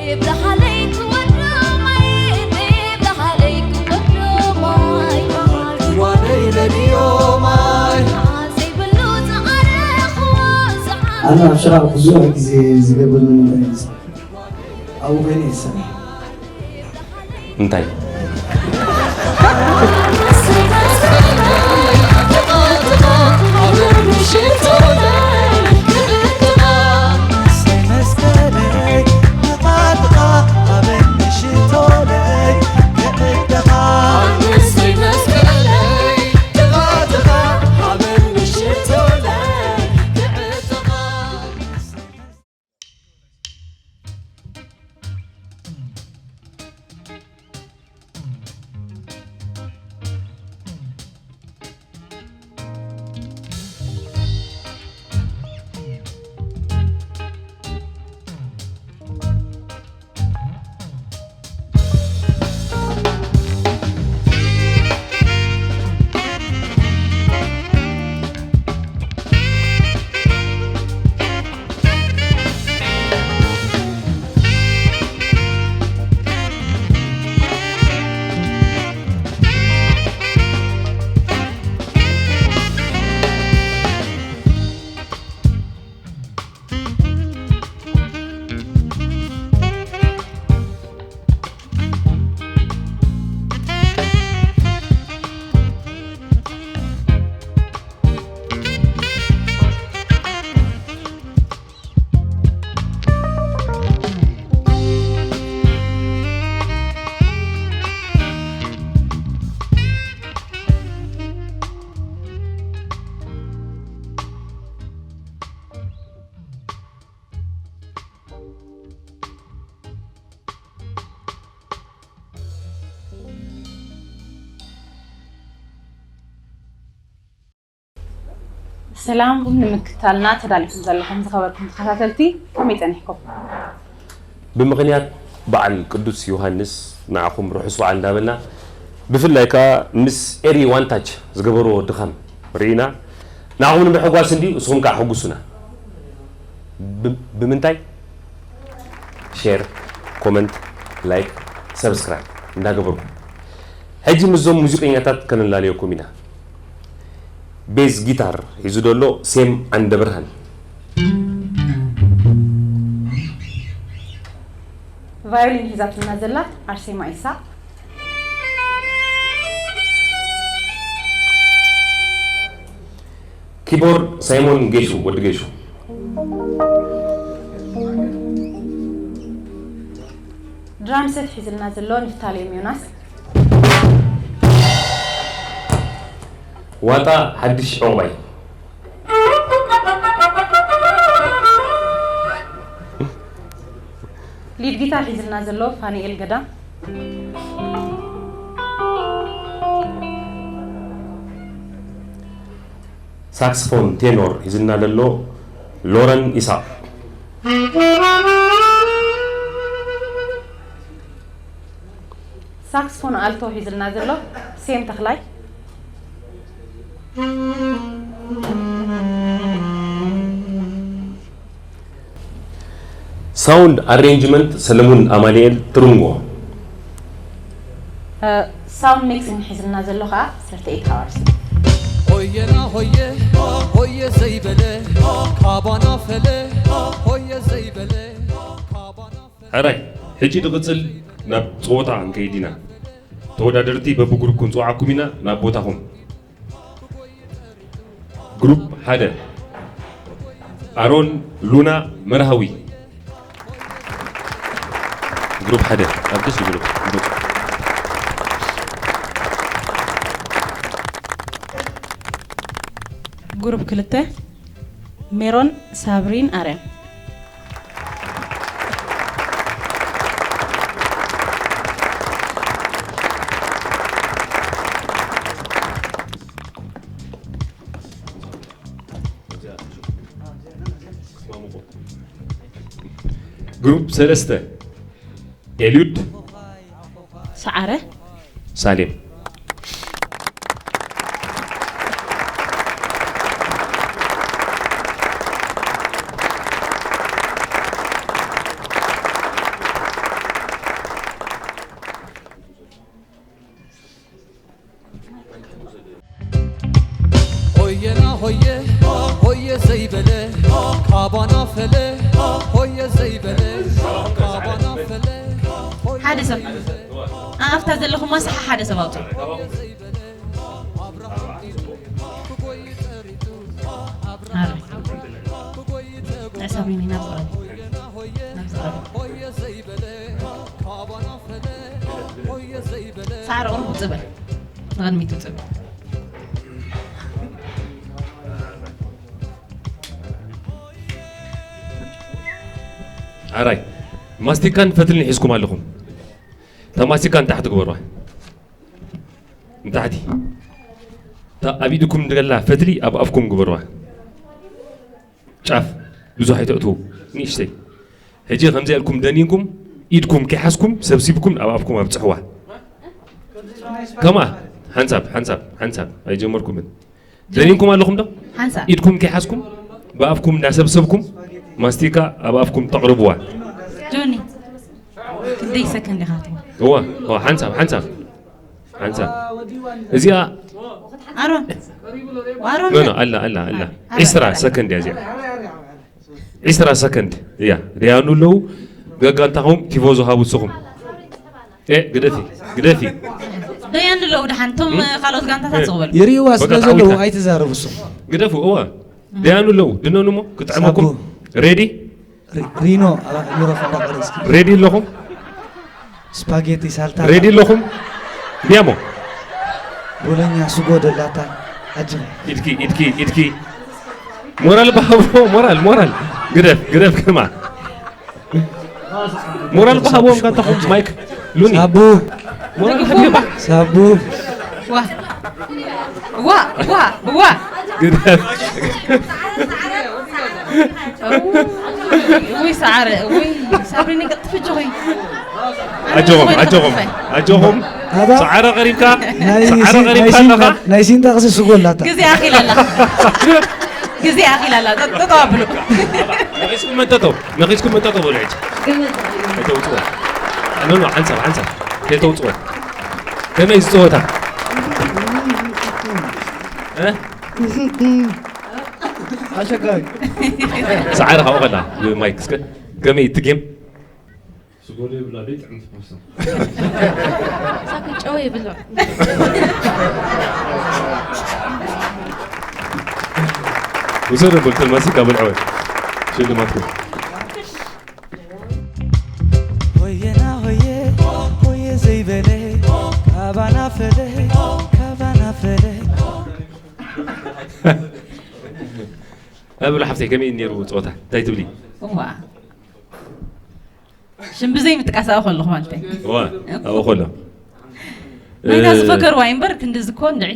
ብደሃለይ ክወዶ ማይ፣ ብደሃለይ ክወዶ ማይ፣ ኣነ ኣብ ሽራቕ ብዙሕ ግዜ ዝገብር ምንታይ ይመስል ኣብኡ ኮይነ ይሰራሕ። እንታይ? ሰላም፣ ንምክትታልና ተዳሊኹም ዘለኹም ዝኸበርኩም ተኸታተልቲ ከመይ ጸኒሕኩም? ብምኽንያት በዓል ቅዱስ ዮሃንስ ንዓኹም ርሑስ በዓል እንዳበልና፣ ብፍላይ ከኣ ምስ ኤሪ ዋንታች ዝገበርዎ ድኻም ርኢና፣ ንዓኹም ንምሕጓስ እንድዩ፣ ንስኹም ከኣ ሕጉሱና። ብ- ብምንታይ? ሼር፣ ኮመንት፣ ላይክ፣ ሰብስክራይብ እንዳገበርኩም ሕጂ ምስዞም ሙዚቀኛታት ከነላለየኩም ኢና። ቤዝ ጊታር ሒዙ ዘሎ ሴም ዓንደብርሃን። ቫዮሊን ሒዛትና ዘላ ኣርሴማ ኢሳቕ። ኪቦርድ ሳይሞን ጌሹ፣ ወዲ ጌሹ። ድራም ሰት ሒዝልና ዘሎ ንፍታሌም ዮናስ። ዋጣ ሓድሽ ዑቕባይ። ሊድ ጊታር ሒዝልና ዘሎ ፋኒኤል ገዳ። ሳክስፎን ቴኖር ሒዝልና ዘሎ ሎረን ኢሳቕ። ሳክስፎን ኣልቶ ሒዝልና ዘሎ ሴም ተኽላይ። ሳውንድ ኣሬንጅመንት ሰለሙን ኣማንኤል ትርንጎ። ሳውንድ ሚክሲንግ ሒዝልና ዘሎ ከዓ ሰርተኤት ሃዋርስ። ሆየና ሆየ ሆየ ዘይበለ ካባና ፈለ ሆየ ዘይበለ ካባና ፈለ። ሕራይ፣ ሕጂ ንቕጽል ናብ ጸወታ ክንከይድ ኢና። ተወዳደርቲ በብግሩፕ ክንጽውዓኩም ኢና ናብ ቦታኹም። ግሩፕ ሓደ ኣሮን ሉና መርሃዊ። ግሩፕ ሓደ ኣብ ደስ ይብሉ። ግሩፕ ክልተ ሜሮን ሳብሪን ኣርያም። ግሩፕ ሰለስተ ኤልዩድ ሰዓረ ሳሌም። ሆየ ሆየ ዘይበለ ካባና ፈለ፣ ሆየ ዘይበለ ካባና ፈለ። ሓደ ሰብ ኣፍታ ዘለኹም ማስሓ ሓደ ሰብ ኣውፅኡ። ኣረ። ናይ ሳብሪና ኢና ብቐረቡ። ናብዚ ቀረቡ። ሳዕረ ቁሩብ ውፅእ በል። ንቕድሚት ውፅእ በል። ኣራይ፣ ማስቲካን ፈትልን ሒዝኩም ኣለኹም። እታ ማስቲካ ንታሕቲ ግበሯ። ንታሕቲ። እታ ኣብ ኢድኩም ዘላ ፈትሊ ኣብ ኣፍኩም ግበርዋ። ጫፍ ብዙሕ ኣይተእትዉ። ንእሽተይ። ሕጂ ከምዚ ኢልኩም ደኒንኩም፣ ኢድኩም ከይሓዝኩም፣ ሰብሲብኩም ኣብ ኣፍኩም ኣብጽሕዋ። ከማ፣ ሓንሳብ፣ ሓንሳብ፣ ሓንሳብ። ኣይጀመርኩምን። ደኒንኩም ኣለኹም ዶ? ሓንሳብ። ኢድኩም ከይሓዝኩም፣ ብኣፍኩም እናሰብሰብኩም፣ ማስቲካ ኣብ ኣፍኩም ተቕርብዋ። ጆኒ፣ ክንደይ ሰከንድ ኢኻ ትህቦ? እዋ፣ እዋ፣ ሓንሳብ፣ ሓንሳብ። ሓንሳብ። እዚኣ ኣሮን። ኣሮን። ኖ፣ ኖ፣ ኣላ፣ ኣላ፣ ኣላ። ኣረ፣ ዒስራ ኣረ። ሰከንድ እያ እዚኣ። ዒስራ ሰከንድ እያ። ደያኑ ኣለዉ። ገጋንታኹም ቲፎዞ ሃቡ ንስኹም። ኤ፣ ግደፊ፣ ግደፊ። ደያኑ ኣለዉ ደሓን። እቶም ካልኦት ጋንታታት ዝቕበሉ። ይርእይዋ ስለ በቃ ዘለዉ ጣዊታ። ኣይትዛረቡ ንስኹም። ግደፉ፣ እዋ። ደያኑ ኣለዉ። ድነኑ እሞ፣ ክጥዕመኩም። ሳቡ። ሬዲ? ሪ-፣ ሪኖ፣ ኣብ ኣእምሮኻ እንዳቐረጽኪ። ሬዲ ኣለኹም? ስፓጌቲ፣ ሳልታ። ሬዲ ኣለኹም? ቢያሞ። ቦሎኛ፣ ስጎ፣ ደላታ፣ ኣጅም። ኢድኪ፣ ኢድኪ፣ ኢድኪ። ሞራል በሃቦ፣ ሞራል፣ ሞራል። ግደፍ፣ ግደፍ ከማ። ሞራል በሃቦም ጋንታኹም ማይክ ሉኒ። ሳቡ። ሞራል ሃብዮማ። ሳቡ። ዋ። ዋ፣ ዋ፣ ዋ። ግደፍ። ውይ፣ ሰዓረ፣ ውይ፣ ሳብሪኒ ቅልጥፍ እጆኺ። ኣጆኹም፣ ኣጆኹም፣ ኣጆኹም። ኣባ፣ ሰዓረ ቀሪብካ፣ ናይ ሰዓረ ሲ-፣ ናይ ቀሪብካ ኣለኻ። ሲንታ-፣ ናይ ሲንታክሲ ስጎ ኣላታ። ግዜ ኣኺላ ኣላ። ግዜ ኣኺላ ኣላ። ጠ-፣ ጠጠው ኣብሉ። ነኺስኩም መጠጠው፣ ነኺስኩም መጠጠው በሉ ሕጂ። ከይተውፅዎ። ኖ፣ ኖ፣ ሓንሳብ፣ ሓንሳብ። ከይተውፅዎ። ከመይ ዝፀወታ? እ? ኣሸጋሪ። ሰዓረ ካብኡ ከላ፣ ማይክ እስከ። ከመይ እቲ ጌም? ስጎ ዘይብላ ደይ ጥዕምቲ ፓስታ። ሳክን ጨው የብሎ። ውሰዱ፣ ብልተል ማሲካ ብልዐወ። ሽልማትኩም። ሆየና ሆየ፣ ሆየ ዘይበለ፣ ካባና ፈለ፣ ካባና ፈለ። ኣብሉ ሓፍተይ፣ ከመይ ነይሩ ጸወታ? እንታይ ትብሊ? እዋ። ሽም ብዘይ ምጥቃስ ኣብኡ ከለኹ ማለተይ። እዋ፣ ኣብኡ ከሎ። ናይታ እ፣ ዝፈከርዋ እምበር ክንዲ ዝኮ እንድዒ።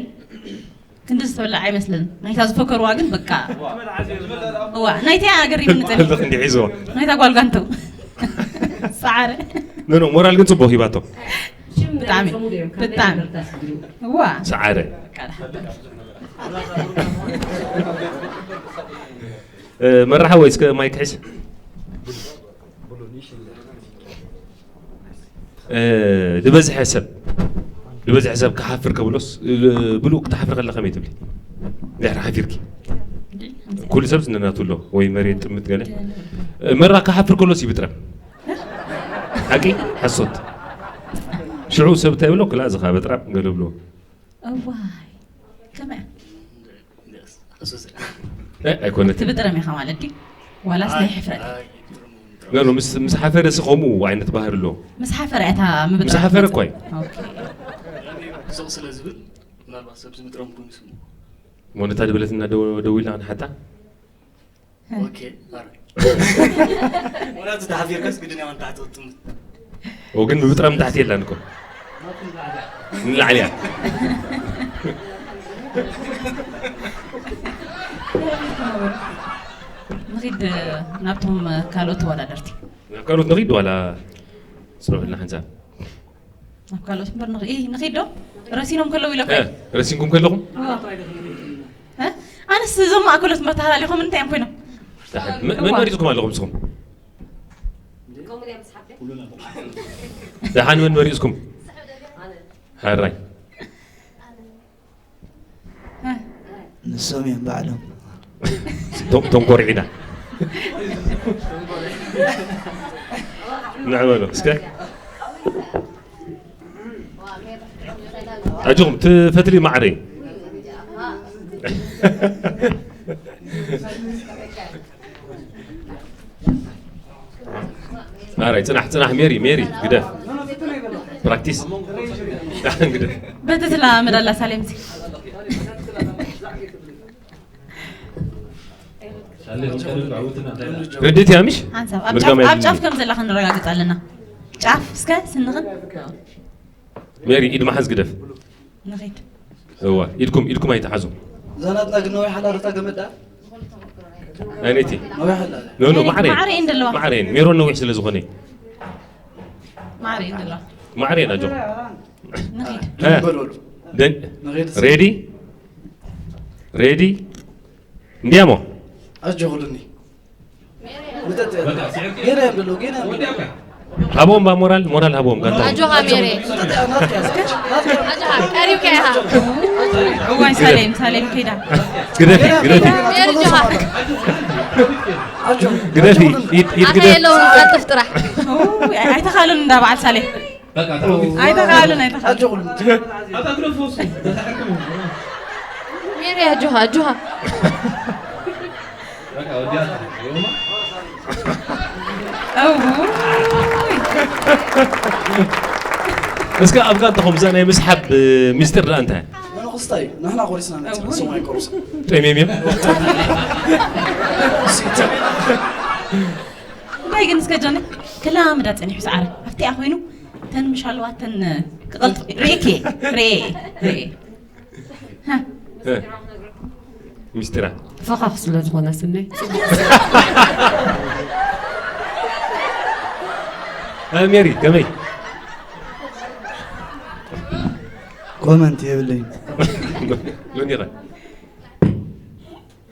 ክንዲ ዝተበልዐ ኣይመስልን። ናይታ ዝፈከርዋ ግን በቃ። እዋ፣ ናይታ ኣገሪምኒ ጸኒሑ። ህልኽ እንዲ ሒዝዎ። ናይታ ጓል ጋንተው። ሰዓረ። ኖ፣ ኖ፣ ሞራል ግን ጽቡቕ ሂባቶ። ብጣዕሚ፣ ብጣዕሚ። እዋ። ሰዓረ። በቃ፣ ደሓን። እ፣ መራሓ ወይ እስከ ማይክ ሕዝ። እ፣ ዝበዝሐ ሰብ፣ ዝበዝሐ ሰብ ክሓፍር ከብሎስ፣ እ፣ ብሉ ክትሓፍር ከለኻ ከመይ ትብሊ? ድሕሪ ሓፊርኪ። ኩሉ ሰብ ዝነናቱ ኣሎ፣ ወይ መሬት ጥምት ገለ። እ፣ መራ ክሓፍር ከሎስ ይብጥረም። ሓቂ? ሓሶት? ሽዑ ሰብ እንታይ ይብሎ? ክላ ዝኻ በጥራም ገለ ብሎ። እዋይ፣ ከመይ? እ፣ ኣይኮነትን። ትብጥረም ኢኻ ማለት ድዩ? ዋላስ ናይ ሕፍረት? ኖ፣ ኖ፣ ምስ፣ ምስ ሓፈረ ሲ ከምኡ ዓይነት ባህሪ ኣሎ። ምስ ሓፈረ እያ እታ ምብጥራም ምስ ሓፈረ ትመጽእ? እኮ እዩ። ኦኬ። ስቕ ስለ ዝብል፣ ምናልባት ሰብ ዝምጥረም ኮይኑ ስሙ። እሞ ነታ ዝበለትና ደው-፣ ደዊልና ክንሓታ? ኦኬ፣ ኣረ። ወላ እቲ ተሓፊርካስ ግድን ያው ንታሕቲ ክትጥምት። ኦ፣ ግን ምብጥራም ንታሕቲ የላን እኮ። ንላዕሊ እያ። ንኺድ ናብቶም ካልኦት ተወዳደርቲ። ናብ ካልኦት ንኺድ ዋላ ጽንሑልና ሓንሳብ። ናብ ካልኦት እምበር ንኽ-፣ ኢ፣ ንኺድ ዶ? ረሲኖም ከለዉ ኢለ እኮ እ፣ እየ። ረሲንኩም ከለኹም? እዋ። እ? ኣነስ እዞም ማእከሎት መተሃላሊኾም እንታይ እዮም ኮይኖም? ደሓን። መ-፣ መን እዋ። መሪጽኩም ኣለኹም ንስኹም? ደሓን መን መሪጽኩም? ሕራይ። እ። ንሶም እዮም ባዕሎም። ቶም ቶም ኮርዒዳ ንዕበሎ እስከ ኣጆኹም ትፈትሊ ማዕረይ ኣራይ ፅናሕ ፅናሕ ሜሪ ሜሪ ግደፍ ፕራክቲስ ግደፍ በትትላ መዳላ ሳሌምሲ ርድእት እያ ምሽ ሓንሳብ ኣብ ምድጋም ጫፍ- ኣብ የድሊ ጫፍ ከም ዘለኻ ንረጋግፅ ኣለና። ጫፍ እስከ ስንኽን ሜሪ ኢድ መሓዝ ግደፍ ንኺድ። እዋ ኢድኩም ኢድኩም ኣይትሓዙ እዛ ናትና ግን ነዊሕ ኣላ ርታ ገመዳ ኣይነይቲ ነዊሕ ኣላ ኖ ኖ ማዕረ ማዕረ እንደለዋ ማዕረ ሜሮን ነዊሕ ስለ ዝኾነ ማዕረ እንደለዋ ማዕረ ናጆ ንኺድ። በሎሉ ደን ንኺድ ሬዲ ሬዲ እንዲያሞ ኣጆኹሉኒ ምጠጥ ገና እዮም ዘለዉ ገና እዮም ዘለዉ ሃቦም ባ ሞራል ሞራል ሃቦም ጋንታ ኣጆኻ ሜሬ ምጠጥ ናትካ ያዘ ናትካ ኣጆኻ ቀሪብካ ኢኻ እዋይ ሳሌም ሳሌም ከይዳ ግደፊ ግደፊ ሜሪ ኣጆኻ ግደፊ ኢድ ኢድ ኣታ ግደፊ የለውን ቀልጥፍ ጥራሕ እው፣ ኣይተኻሉን እንዳ በዓል ሳሌም ኣይተኻሉን ኣይተኻሉን ኣጆኹሉኒ ሜሪ ኣጆኻ ኣጆኻ እው። እስከ ኣብ ጋንታኹም እዛ ናይ ምስሓብ ሚስጥር ደኣ እንታይ መነኹስታ እዩ ንሕና ቆሪስና መፅና ስሙ ኣይቆርሱ ጠሚም እዮም እንታይ ግን እስከ ጆኒ ክላምዳ ፀኒሑ ሰዓረ ኣብቲኣ ኮይኑ ተን ምሽ ኣለዋ ተን ክቐልጥ ሬኬ ሬ ሬ ሚስጢራ ፈኻኽ ስለ ዝኾነ ስነይ ሜሪ ከመይ ኮመንት የብለይን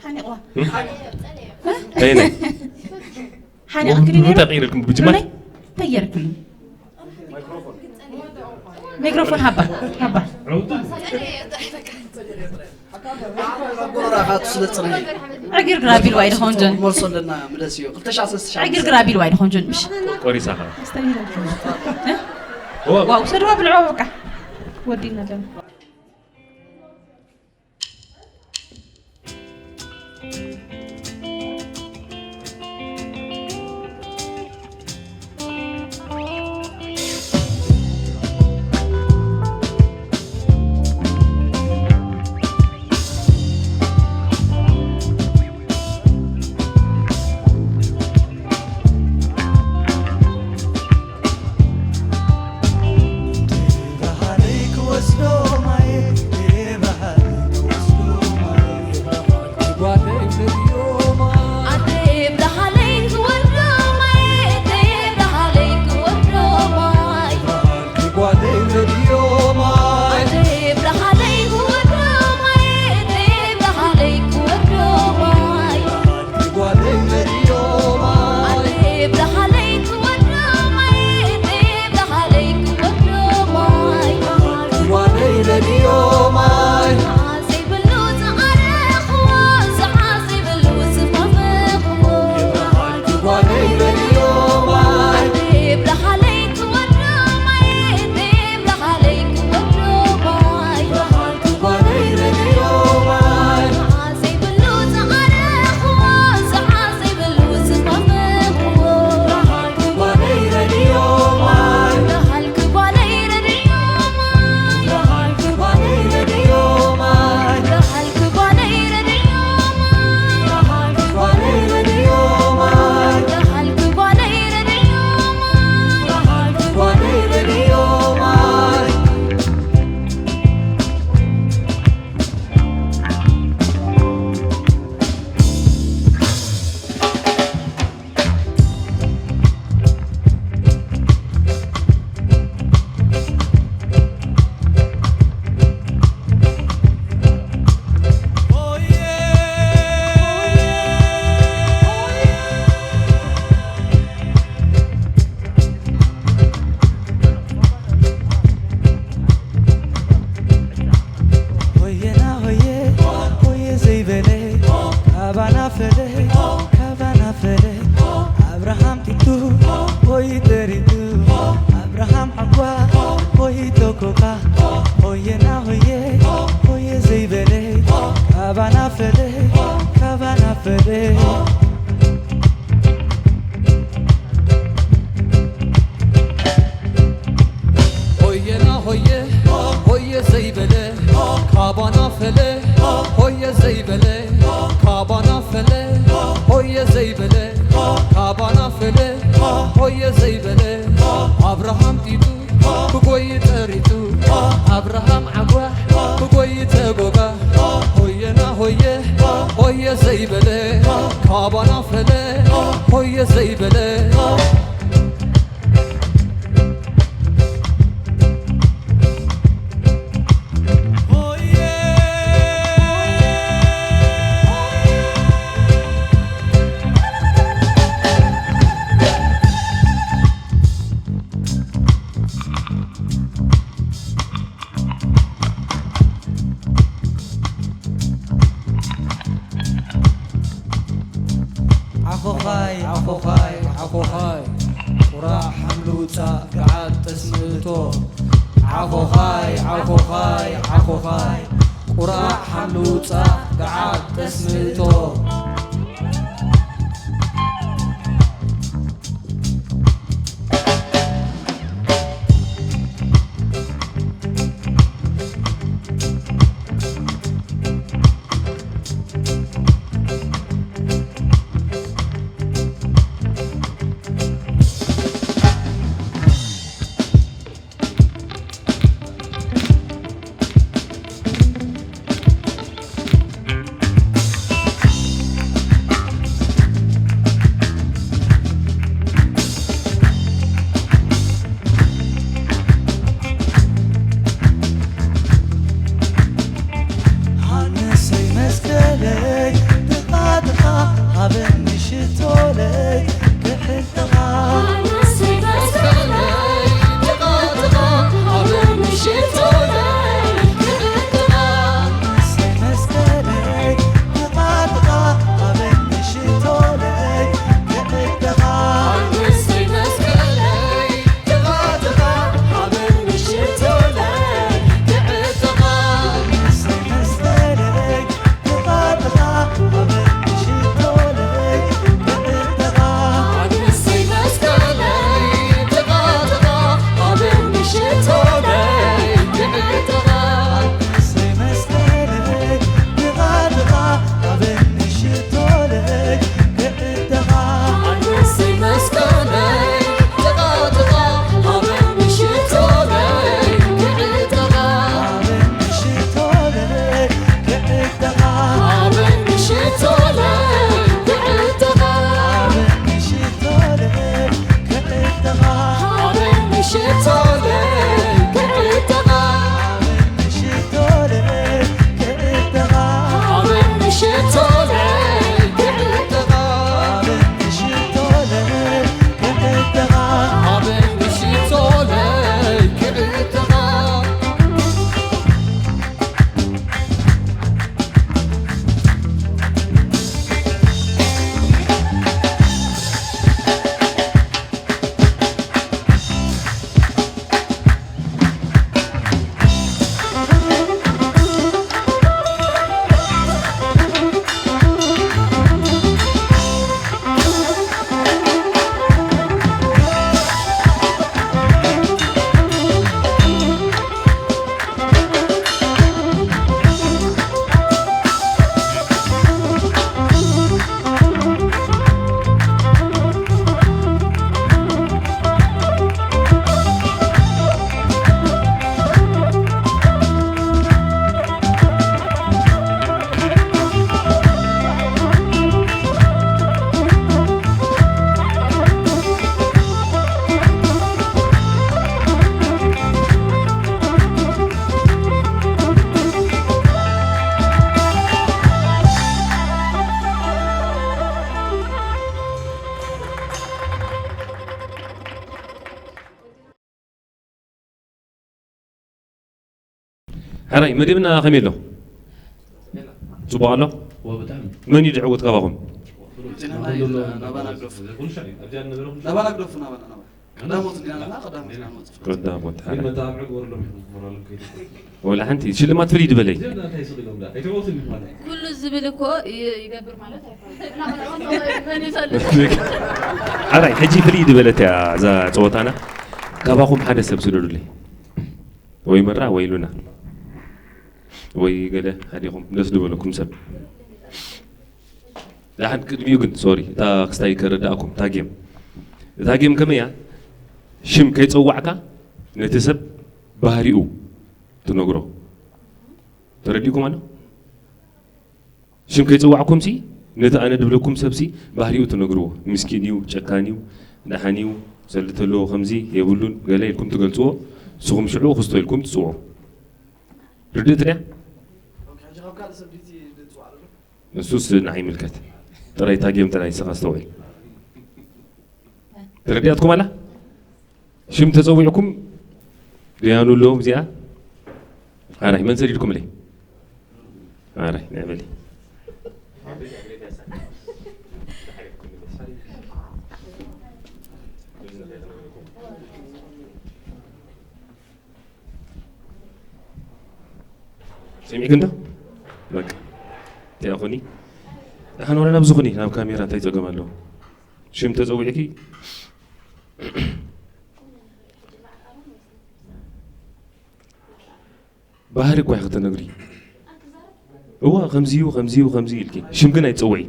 ሓኒቕዋ ኣይነ ሓኒቕክኒ ነይሩ ተቂርልኩም ብጅማት ተየርክሉ ሜክሮፎን ሃባ ሃባ ጎረራኻቱ ስለ ፅርይ ዕግርግር ኣቢልዋ ኢደ ኾንጆን መልሶ ኣለና ምለስ እዩ ክልተ ሻዕ ሰለስተ ሻዕ ዕግርግር ኣቢልዋ ኢደ ኾንጆን ምሽ ቆሪሳኻ ዋው ሰድዋ ብልዖ በቃ ወዲና ኣለና ሪቱ ኣብርሃም ሓጓ ሆይ ተኮካ ሆየና ሆየ ሆየ ዘይበለ ካባና ፈለ ካባና ፈለ ሆየና ሆየ ሆየ ዘይበለ ካባና ፈለ ሆየ ዘይበለ ካባና ፈለ ሆየ ዘይበለ ካባና ፈለ ሆየ ዘይበለ ኣብርሃም ጢጡ ክጎይ ጠሪቱ ኣብርሃም ዓጓ ክጎይ ተጎጋ ሆየና ሆየ ሆየ ዘይበለ ካባና ፈለ ሆየ ዘይበለ ዓኾኻይ ዓኾኻይ ዓኾኻይ ቁራዕ ሓምሊ ውፃእ ገዓት ጠስሚ እቶ ዓኾኻይ ዓኾኻይ ዓኾኻይ ቁራዕ ሓምሊ ውፃእ ገዓት ጠስሚ እቶ ሕራይ መደብና ከመይ ኣሎ? ጽቡቕ ኣሎ? መን እዩ ዝዕወት ካባኹም? ናባና ግደፉ፣ ናባና፣ ናባና። ቀዳሞት እንዲና ንሕና ቀዳሞት ኢና ንወጽእ። ቀዳሞት ሓራይ። መተባብዒ ግበሩሎም ኢኹም፣ ሞራሎም ከይትስእ። ወላ ሓንቲ ሽልማት ፍልይ ዝበለይ። ጀብና እንታይ ስቕ ኢሎም ደኣ? ኣይተመውትን ኢኹም ማለት። ኩሉ ዝብል እኮ ይ- ይገብር ማለት ኣይኮነን። መን ይፈልጥ? ሓራይ ሕጂ ፍልይ ዝበለት እያ እዛ ጸወታና። ካባኹም ሓደ ሰብ ስደዱለይ። ወይ መራ ወይ ሉና። ወይ ገለ ሓዲኹም ደስ ዝበለኩም ሰብ። ደሓን ቅድሚኡ ግን ሶሪ እታ ክስታይ ከረዳእኩም እታ ጌም እታ ጌም ከመይ እያ? ሽም ከይጸዋዕካ ነቲ ሰብ ባህሪኡ ትነግሮ። ተረዲእኩም ኣሎ? ሽም ከይጸዋዕኩም ሲ ነቲ ኣነ ድብለኩም ሰብ ሲ ባህሪኡ ትነግርዎ። ምስኪን እዩ፣ ጨካን እዩ፣ ደሓን እዩ፣ ሰልዲ ተለዎ ከምዚ የብሉን ገለ ኢልኩም ትገልጽዎ። ንስኹም ሽዑ ክስቶ ኢልኩም ትጽውዑ። ርድእቲ ድያ? እሱስ ንዓይ ይምልከት። ጥራይ እታ ጌም ጥራይ ንስኻ ኣስተውዕል። ተረዲኣትኩም ኣላ? ሽም ተጸዊዕኩም ደያኑ ኣለዎም እዚኣ። ኣራይ መን ሰዲድኩም ለይ? ኣራይ ናይ በሊ። ሰሚዕክ እንዶ በቃ እንታይ ኩኒ ደሓን ወረ ናብዚ ኩኒ ናብ ካሜራ እንታይ ጸገም ኣለዎ? ሽም ተጸዊዕኪ ባህሪ እኳ ኢኺ ተነግሪ። እዋ ከምዚ እዩ ከምዚ እዩ ከምዚ እዩ ኢልኪ ሽም ግን ኣይትጸውዒ።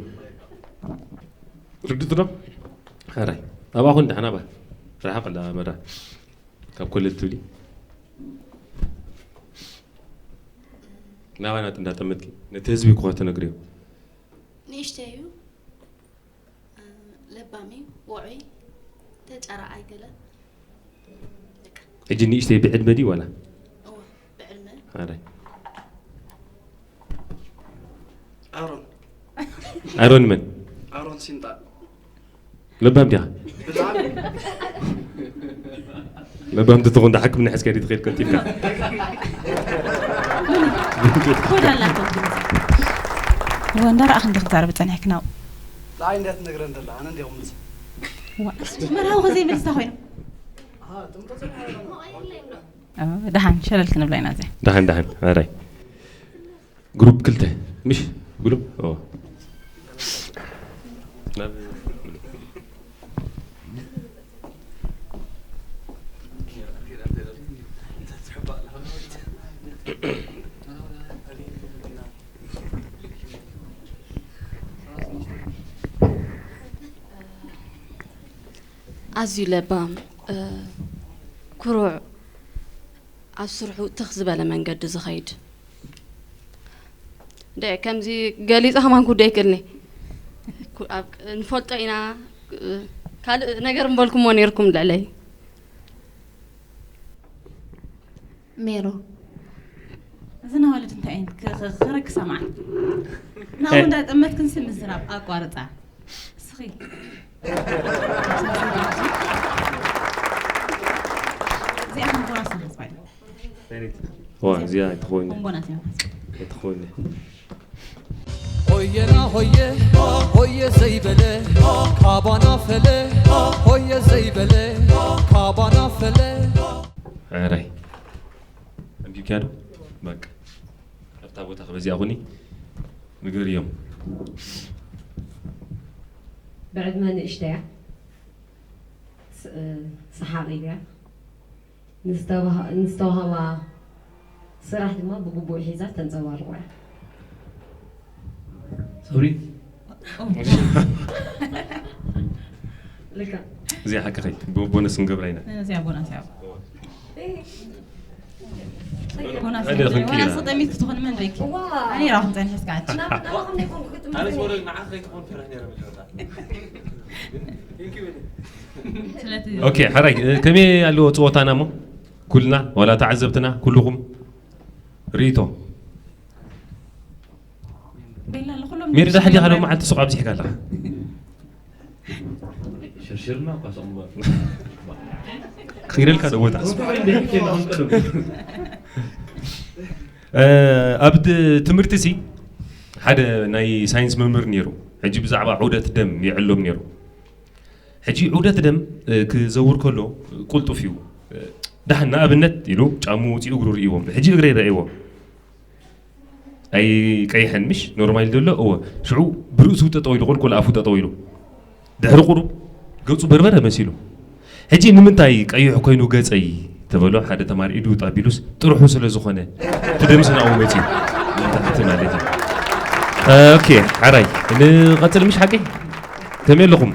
ርድእቲ ዶ? ሕራይ ኣባኹን ደሓና ባ ርሓቕ ኣላ መራ ካብ ኮለል ትብሊ ናባና እንዳጠመትኪ ነቲ ህዝቢ እኳ ተነግሪዮ። ንእሽተይ እዩ። ለባም እዩ፣ ውዑይ፣ ተጫራዓይ ገለ። በቃ። ሕጂ ንእሽተይ ብዕድመ ድዩ ዋላ? እወ፣ ብዕድመ። ኣረ ኣሮን ኣሮን መን? ኣሮን ሲንጣ ለባም ዲኻ? ብጣዕሚ ለባም ትትኾን ዳ ሕክምና ሕዝካ ዲ ትኸይድ ቀልጢፍካ። ኮድ ኣላቶ። እወ እንዳረኣኽ እንዲኽ ትዛረብ ጸኒሕክ ናው። ንዓይ እንዲያ ትነግረን ዘላ ኣነ እንዲኹም ምስ መርሃዊ ከዘይመልስታ ኮይኖም። ደሓን ሸለል ክንብላ ኢና እዚኣ። ደሓን ደሓን ኣራይ ግሩፕ ክልተ ምሽ ግሩፕ ኦ ኣዝዩ ለባም፣ ኩሩዕ፣ ኣብ ስርሑ ትኽ ዝበለ መንገዲ ዝኸይድ። ደ ከምዚ ገሊጸ ከማን ኩደ ይክእልኒ። ኩ- ኣብ- ንፈልጦ ኢና። ካልእ ነገር ምበልኩሞ ነይርኩም ልዕለይ። ሜሮ፣ እዘን ኣዋልድ እንታይ እየን ክ- ክ- ክረክሳ መዓት? ናብኡ እንዳጠመትክን ስም ምዝራብ ኣቋርጻ። እስኺ እዚኣ ቦናስ ንሓስባ ኢና። ዋ እዚኣ ኣይትኸውን ቦናስ ኢና ንሓስባ። ኣይትኸውን ሆየና ሆየ ሆየ ዘይበለ ካባና ፈለ ሆየ ዘይበለ ካባና ፈለ ዕራይ ኣንቢብክያ ዶ በቃ ኣብታ ቦታ ክበዚኣ ኩኒ ንገርዮም ብዕድመ ንእሽተያ ስ- ሰሓቒት እያ ንዝተባህ- ንዝተዋህባ ስራሕ ድማ ብግቡእ ሒዛ ተንፀባርቆ እያ ሰብሪ ልካ እዚኣ ሓቅኺ ብቦነስ ንገብራ ኢና እዚኣ ቦናስ እያ። ሓደ ክንኪራ ቦናስ ተጠሚት ክትኾን መን ሪኪ ኣነ ራኹም ፀኒሐ እስካች ኣነስ ወረ ንዓኽ ከይትኾን ፈርሕ ነረ መጀመርታ ስለቲ ኦኬ ሕራይ ከመይ ኣለዎ ፀወታና እሞ ኩልና ዋላ ተዓዘብትና ኩልኹም ርእቶ ቤላ ኣለኹሎም ሜሪ ዳሕዲ ሓደ መዓልቲ ሱቕ ኣብዚሕካ ኣለኻ ሽርሽርና እኳ ሰቕምባ ክይረልካ ዶ ቦታ ኣብ ትምህርቲ ሲ ሓደ ናይ ሳይንስ መምህር ነይሩ ሕጂ ብዛዕባ ዑደት ደም ይዕሎም ነይሩ ሕጂ ዑደት ደም ክዘውር ከሎ ቁልጡፍ እዩ። ደሓን ንኣብነት ኢሉ ጫሙ ወፂኡ እግሩ ርእይዎም፣ ሕጂ እግረይ ረእይዎ። ኣይቀይሐን ምሽ ኖርማል ዘሎ እወ። ሽዑ ብርእሱ ጠጠው ኢሉ ቁልቁል ኣፉ ጠጠው ኢሉ ድሕሪ ቁሩብ ገጹ በርበረ መሲሉ። ሕጂ ንምንታይ ቀይሕ ኮይኑ ገጸይ ተበሎ ሓደ ተማሪ ኢዱ ጣቢሉስ ጥርሑ ስለ ዝኾነ ትደምስ ናኡ መጺኡ። ንታሕቲ ማለት እዩ። ኦኬ፣ ሓራይ ንቐጽል ምሽ ሓቂ ከመይ ኣለኹም?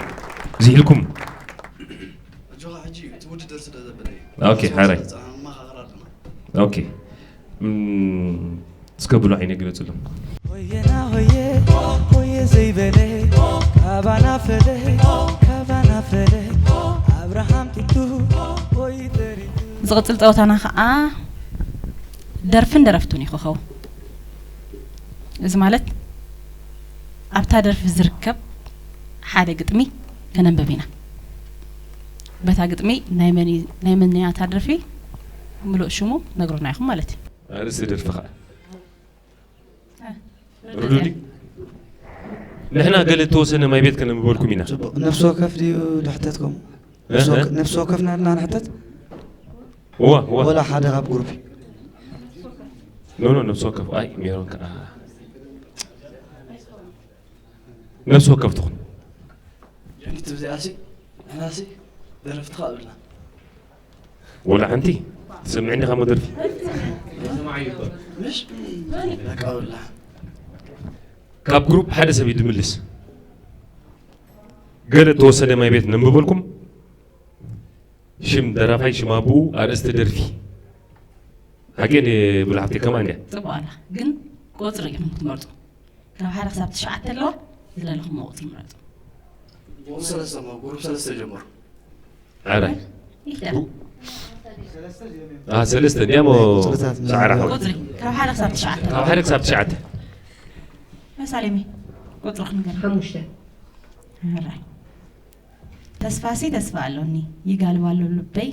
ዝሒልኩም? ኣጆኻ ሕጂ እቲ ውድድር ስለ ዘበለ እዩ። ኦኬ፣ ሓራይ። ኣመኻኽራ ኣለና። ኦኬ። እም፣ እስከ ብሎ ዓይነ ግለጽሎም። ሆየና ሆየ ሆየ ዘይበለ ካባና ፈለ ካባና ፈለ ኣብርሃም ቲቱ ሆይ ተሪቱ ዝቕጽል ጸወታና ኸዓ ደርፍን ደረፍቱን እዩ ክኸውን። እዚ ማለት ኣብታ ደርፊ ዝርከብ ሓደ ግጥሚ ከነንብብ ኢና። በታ ግጥሚ ናይ መን እዩ- ናይ መን እያ እታ ደርፊ ምሉእ ሽሙ ነግሩና ኢኹም ማለት እዩ። ኣርእስቲ ደርፊ ኸዓ ርዱዲ ንሕና ገለ እተወሰነ ማይ ቤት ከነንብበልኩም ኢና። ጽቡቕ። ነፍሲ ወከፍ ድዩ ድሕተትኩም? እህ፣ ነፍሲ ወከ- እህ። ነፍሲ ወከፍና ኣለና ንሕተት? እዋ እዋ። ወላ ሓደ ካብ ግሩፕ? ኖ ኖ፣ ነፍሲ ወከፍ። ኣይ ሜሮን ከኣ ነፍሲ ወከፍ ትኹን። ዩኒት እዚኣሲ ንሕናሲ ደረፍቲ ኸኣ ብልና። ወላ ሓንቲ ትሰምዕኒ ኻሞ ደርፊ። ምሽ በቃ ብልና። ካብ ግሩፕ ሓደ ሰብ እዩ ድምልስ። ገለ እተወሰደ ማይ ቤት ነንብበልኩም። ሽም ደራፋይ፣ ሽም ኣቦኡ፣ ኣርእስቲ ደርፊ። ሓቂ ንብሉ ሓፍተይ ከማን እያ። ጽቡቕ ኣላ። ግን ቁጽሪ ኢኹም ክትመርጹ። ካብ ሓደ ክሳብ ትሽዓተ ኣለዋ። ዝደለኹም ቁጽሪ ምረጹ። ቁሩብ ሰለስተ እሞ፣ ቁሩብ ሰለስተ ጀምሩ። ኣራይ። ይፍጠር። አ፣ ሰለስተ እንዲያሞ ቁጽርታት ሰዓራ ሓወይ። ቁጽሪ ካብ ሓደ ክሳብ ትሽዓተ። ካብ ሓደ ክሳብ ትሽዓተ። መሳሌሚ፣ ቁጽሪ ክንገር። ሓሙሽተ። ኣራይ። ተስፋሲ ተስፋ ኣሎኒ፣ ይጋልብ ኣሎ ልበይ፣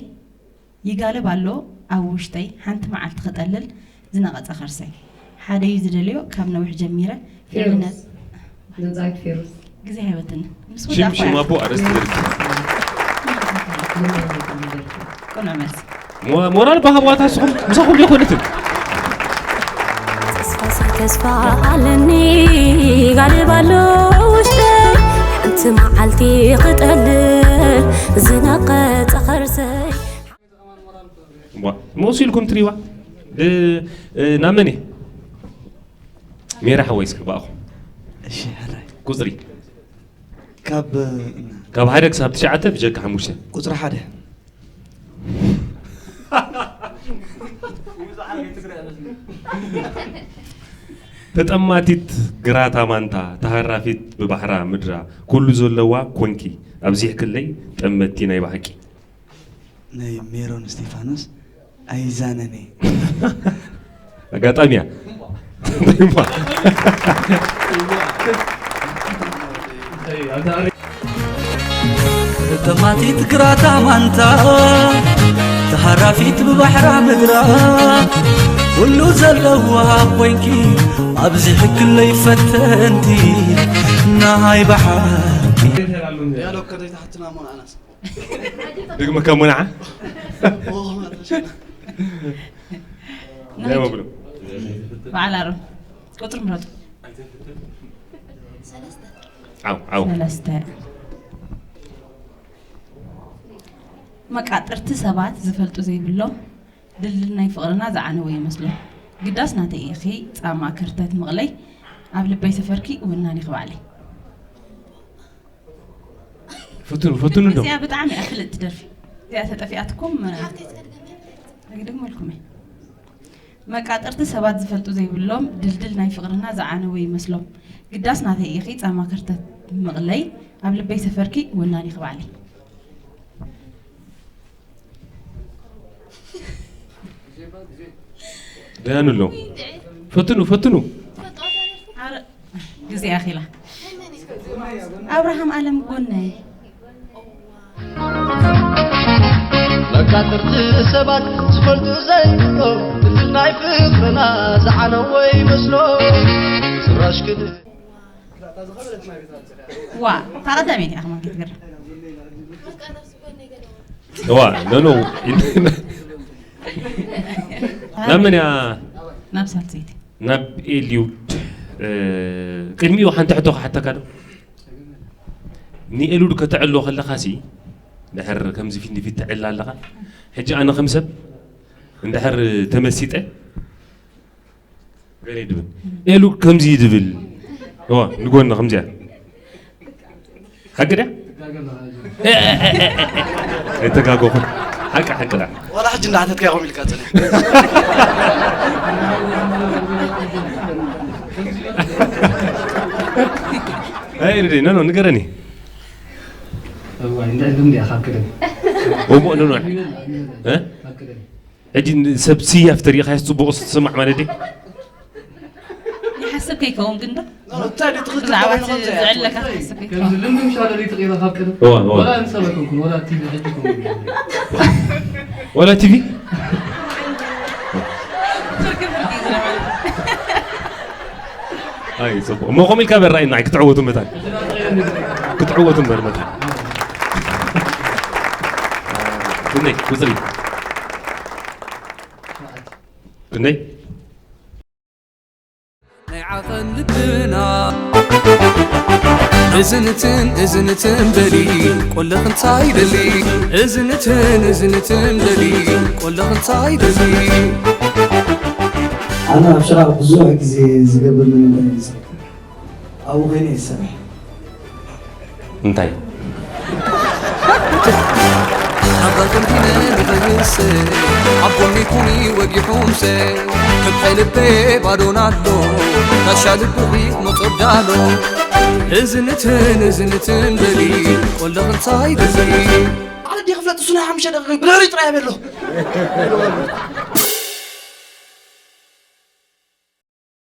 ይጋልብ ኣሎ ኣብ ውሽጠይ፣ ሓንቲ መዓልቲ ክጠልል ዝነቐጸ ከርሰይ። ሓደ እዩ ዝደልዮ ካብ ነዊሕ ጀሚረ፣ ፌሩዝ። ፌርነት። ድምጻዊት ፌሩዝ። ግዜ ሃይወትን። ምስ ሽም፣ ወዳእኳ ሽም እያ። ኣቦ ኣርእስቲ ደርፊ። ቁኑዕ መልሲ። ሞ-፣ ሞራል ባህዋታ ንስኹም፣ ምሳኹም ዘይኮነትን። ተስፋ ተስፋ ኣለኒ ጋልብ ኣሎ ውሽጠይ ሓንቲ መዓልቲ ክጠልል ዝነቐጸ ኸርሰይ። ዋ፣ መውሲልኩም ትሪዋ ድ-፣ እ፣ ናብ መን እየ? ሜራ ሓወይ እስኪ ብኣኹም። እሺ፣ ሕራይ። ቁፅሪ? ካብ፣ እ፣ ካብ ሓደ ክሳብ ትሽዓተ ብጀካ ሓሙሽተ። ቁፅሪ ሓደ። ተጠማቲት ግራታ ማንታ፣ ተሃራፊት ብባሕራ ምድራ፣ ኩሉ ዘለዋ ኮንኪ፣ ኣብዚሕክለይ ጠመቲ ናይ ብሓቂ። ናይ ሜሮን እስቲፋኖስ ኣይዛነን እየ። ኣጋጣሚ እያ። ተማቲት ግራታ ማንታ ተሃራፊት ብባሕራ ምድራ ኩሉ ዘለዋ ኮይንኪ ኣብዚ ሕክለይ ፈተንቲ ናይ ብሓቂ ያለው ከደይ ተሓትና ሞን ኣናስ። ድግመካ ሙናዓ። ናይ መብሉ። በዓል ኣሮን ቁፅሪ ምረጡ። ዓው፣ ዓው። ሰለስተ። መቃጥርቲ ሰባት ዝፈልጡ ዘይብሎም ድልድል ናይ ፍቕርና ዝዓነወ ይመስሎም። ግዳስ ናተይ ኢኺ ጻማ ከርተት ምቕለይ ኣብ ልበይ ሰፈርኪ ወናኒ ክባዕለይ። ፈትኑ፣ ፈትኑ እንዶ። እዚኣ ብጣዕሚ እያ ፍልጥቲ ደርፊ። እዚኣ ተጠፊኣትኩም፣ ክደግመልኩም እየ። መቃጥርቲ ሰባት ዝፈልጡ ዘይብሎም፣ ድልድል ናይ ፍቕርና ዝዓነወ ይመስሎም። ግዳስ ናተይ ኢኺ ጻማ ከርተት ምቕለይ፣ ኣብ ልበይ ሰፈርኪ ወናኒ ክባዕለይ። ደያኑ ኣለዉ። ፈትኑ፣ ፈትኑ። ኣረ፣ ግዜ ኣኺላ። ኣብርሃም ኣለም ጎነይ። መቃጥርቲ ሰባት ዝፈልጡ ዘይብሎ፣ ድልድል ናይ ፍቕርና ዝዓነወ ይመስሎ። ጭራሽ ክድ- ዋ፣ እታ ቀዳመይቲ እያ ከማን ክትገርም። እዋ፣ ኖ፣ ኖ። ናብ መን እያ? ናብ ሳልሰይቲ። ናብ ኤልዩድ። እ፣ ቅድሚኡ ሓንቲ ሕቶ ክሓተካ ዶ? ንኤልዩድ ከተዕሎ ከለኻሲ፣ ድሕር ከምዚ ፊት ንፊት ትዕላ ኣለኻ። ሕጂ ኣነ ከም ሰብ፣ እንድሕር ተመሲጠ፣ ገለ ይድብል። ኤልዩድ ከምዚ ይድብል። እዋ፣ ንጎኒ ከምዚኣ። ሓቂ ድያ? ኣይተጋገኹን። ሓቂ፣ ሓቂ ድያ? ዋላ ሕጂ እንዳሓተትካ ኢኹም ኢልካ ጽንሕ። ኣይ፣ ርደይ፣ ኖ፣ ኖ፣ ንገረኒ። እዋይ፣ እንድዒ ልምዲ እያ ካብ ቅድም። እሞ፣ ኖ፣ ኖ። እ? ካብ ቅድም። ሕጂ ሰብ ስያፍ ተሪኢኻስ ጽቡቕ ትስማዕ ማለት ድዩ? ይሓስብ ከይከውን ግን ዶ? እንታይ ድዩ ትኽክል ብዛዕባ ተባሂሉ እቲ ከምዚ እያ ዝዕለካ ትብል? ክሓስብ ከይከውን። ከምዚ ልምዲ ምሻ ደሊ ትቕይሮ ካብ ቅድም። እዋ፣ እዋ። ወላ እንሰበ ኮንኩን፣ ወላ ቲቪ ሕጂ ኮንኩን። ወላ ቲቪ? ኣይ፣ ጽቡቕ። እሞ ከምኡ ኢልካ በል ራእይና፣ ኣይ፣ ክትዕወቱ መታን። ክትዕወቱ እምበር መታን። ክንደይ? ቁጽሪ? ክንደይ? ናይ ዓቐን ልብና እዝንትን እዝንትን በሊ፣ ቆልኽ እንታይ ደሊ? እዝንትን እዝንትን በሊ፣ ቆልኽ እንታይ ደሊ? ኣነ ኣብ ሽቓቕ ብዙሕ ግዜ ዝገብር ንምንታይ እዩ ዝርከብ? ኣብኡ ኮይነ ይሰርሕ። እንታይ? ናብራ ተንቲነ ንኽህሰ ኣብ ጎኒ ኩኒ ወጊሑምሰ፣ ከብሐ ልበ ባዶና ኣሎ፣ ጋሻ ልብኺ ክመጾ ዳሎ። እዝንትን እዝንትን በሊ፣ ቆልኽ እንታይ ደሊ? ኣነ ድየ ክፍለጥ እሱ ናይ ሓሙሽተ ደቂቕ ብድሕሪት ጥራይ በሎ።